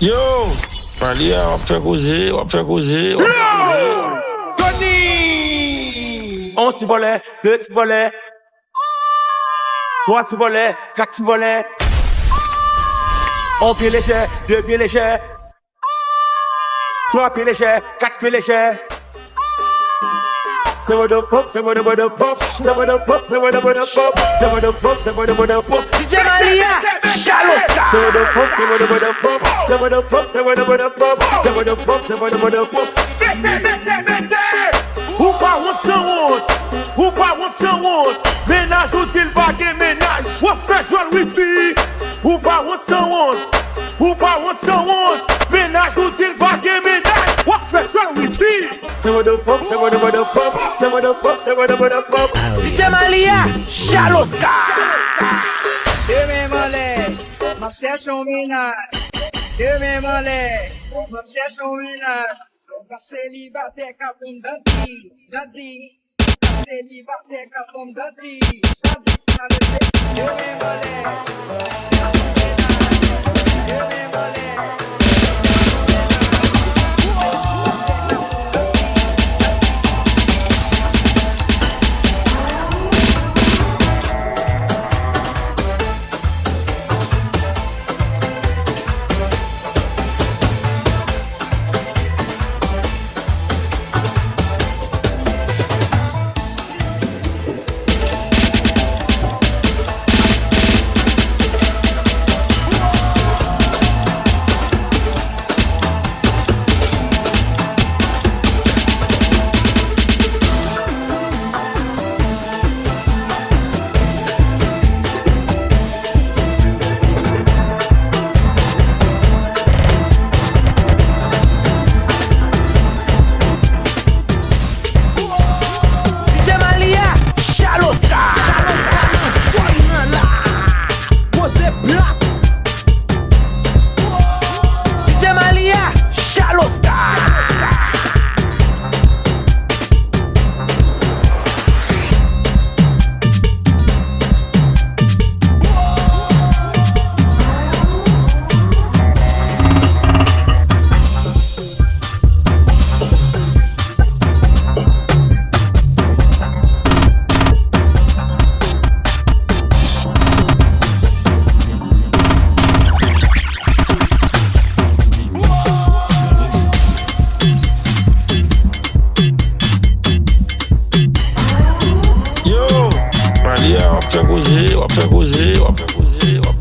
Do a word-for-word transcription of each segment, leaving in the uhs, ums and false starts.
Yo! Malia, w ap fè koze, w ap fè koze, w ap fè koze. Tony! On ti vòlè, de ti vòlè, twa ti vòlè, kat ti vòlè. On pye lejè, de pye lejè, twa pye lejè, kat pye lejè. Se wodo pop, se wodo wodo pop, se wodo pop, se wodo wodo pop, se wodo pop, se wodo wodo pop. D J Malia, Chaloska. Se wodo pop, se wodo wodo pop, se wodo pop, se wodo wodo pop, se wodo pop, se wodo wodo pop. Ou pa wont sanwont, ou pa wont sanwont. Mennaj ou di l pa gen mennaj, w ap fè djòl wifi. Ou pa wont sanwont, ou pa wont sanwont. Mennaj ou di l pa gen mennaj, w ap fè djòl wifi. Se wodo pop, se wodo wodo pop, se wodo pop, se wodo wodo pop. D J Malia, Chaloska. De men m anlè, m ap chèche yon mennaj. De men m anlè, m ap chèche yon mennaj. Yon selibatè k ap ban m danti, danti. Yon selibatè k ap ban m danti, danti. Sa leve, de men m anlè. D J Malia, Chaloska. Chaloska nan zòn nan la. Poze blòk. D J Malia, Chaloska. Yo, Malia, w ap fè koze, w ap fè koze, w ap fè koze, w ap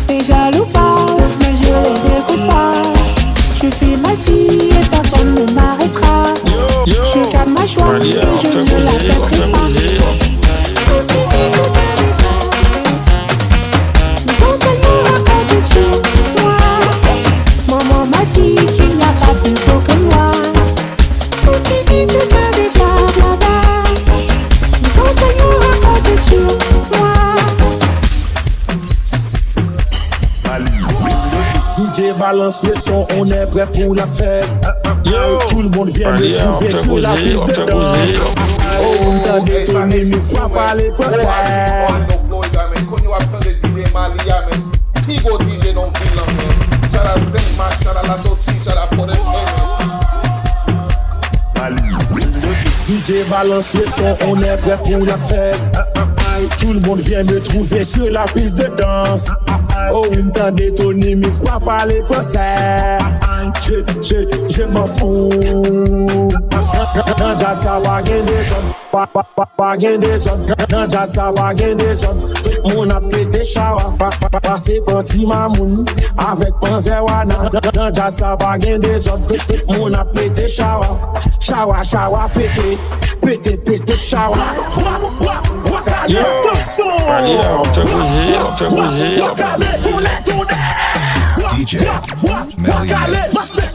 T'es jaloux fort, mais je les écoute pas. Tu fais ma scie et personne ne m'arrêtera. Je suis quatre mâchoires, mais je ne la perdrai pas. Ils ont tellement raconté sur moi. Maman m'a dit qu'il n'y a pas plus beau que moi. Tout ce qu'ils disent, c'est que des blablabla. Ils ont tellement raconté sur moi. D J balans le son, on est prêt pour la fête. Yo, tout le monde vient me trouver sur la piste de danse. Oh, m tande Tony Mix pa pale fransè. Florida, men kounye w ap tande D J Malia, men pi gwo D J nan vil lan, men. Shout out Saint Mark, shout out Latoti, shout out Port of Pay, men. D J balans le son, on est prêt pour la fête. Tout le monde vient me trouver sur la piste de danse. Oh, m tande Tony Mix pa pale fransè. Je, je, je m'en fous. Nan djaz sa pa gen dezòd. Pa, pa, pa, pa gen dezòd. Nan djaz sa pa gen dezòd. Tout moun ap pete chawa. Pa, pa, pa, pase pran ti mamoun avèk manzè wana. Nan, nan djaz sa pa gen dezòd. Tout, tout moun ap pete chawa. Chawa, chawa, pete. Pete, pete, chawa. Yo, Malia, w ap fè koze, w ap fè koze, w ap fè koze. D J Malia.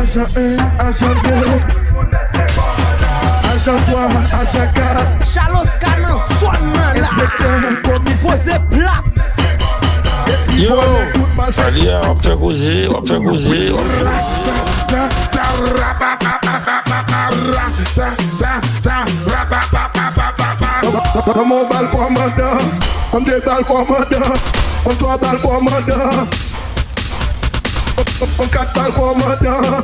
Ajan en, ajan de, ajan twa, ajan kat. Chaloska nan zòn nan la. Enspektè, komisè. Poze plat. Yo, Malia, w ap fè koze, w ap fè koze, w ap fè koze. Kòman w bal kòmandan? Kòm de bal kòmandan. Kòm twa bal kòmandan. Kòm kat bal kòmandan.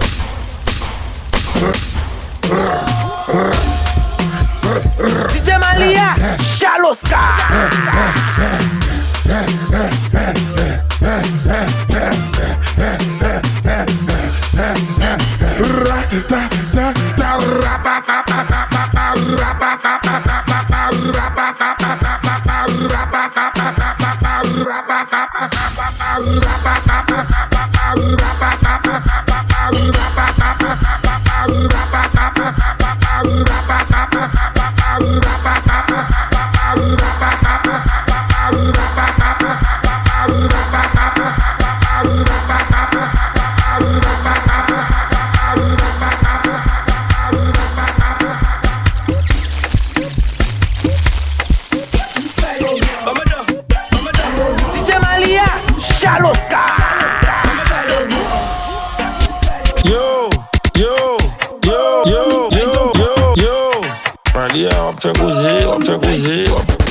D J Malia, Chaloska. D J Malia, Chaloska. Yo, yo, yo, yo, yo, yo, yo. Malia, w ap fè koze, w ap fè koze, w ap fè koze.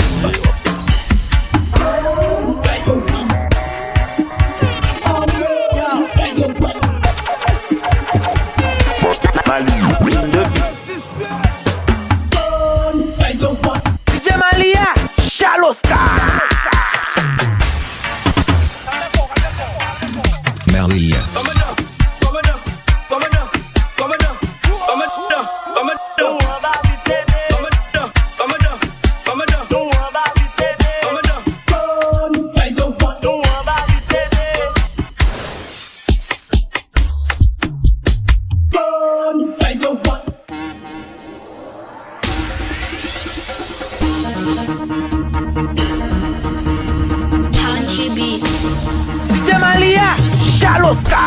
Mali, de D J Malia, Chaloska. Malia. Tanji Beat. D J Malia, Chaloska.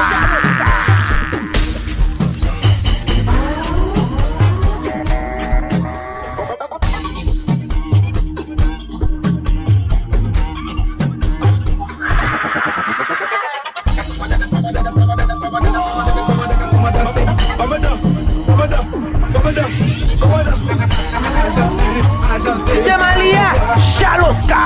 D J Malia, Chaloska.